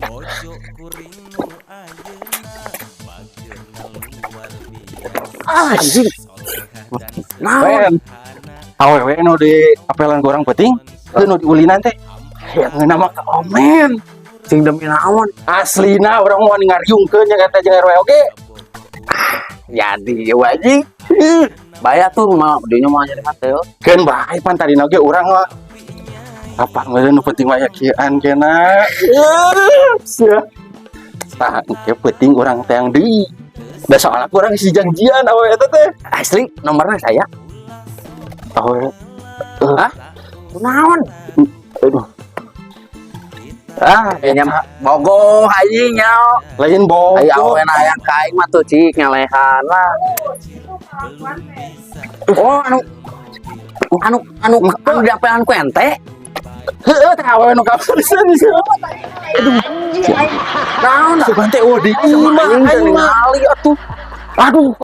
Ojo kuring nu ayeuna bageurna luar biasa. Ah, anjing. Solehah dan Naon? Awewe nu di apelan ku urang peuting, heuh, nu diulinan teh. Hayang ngeunah mah ka omen. Cing, demi naon? Aslina urang mau ngariungkeun nya kata jeung RW oge. Jadi wajib. Bayar tuh mah dinya mah jadi mah teh. Keun bae, pan tadina oge urang mah apa meureun, nu penting mah aya kieuan kena. Sia. Tah, engke peuting urang teang deui. Da soalna urang si janjian awewe eta teh. Asli nomornya saya. Awewe. Hah? Naon? Aduh. Ah, kayaknya bogoh anjing nya. Lain bogoh. Aya awewe na aya ka aing mah tuh cik ngelehan lah. Oh, anu anu anu anu diapelan ku ente. Heeh, teh awewe nu kamari sih. Naon? Sugan teh, oh, di imah Aing aing mah. ningali atuh. Aduh.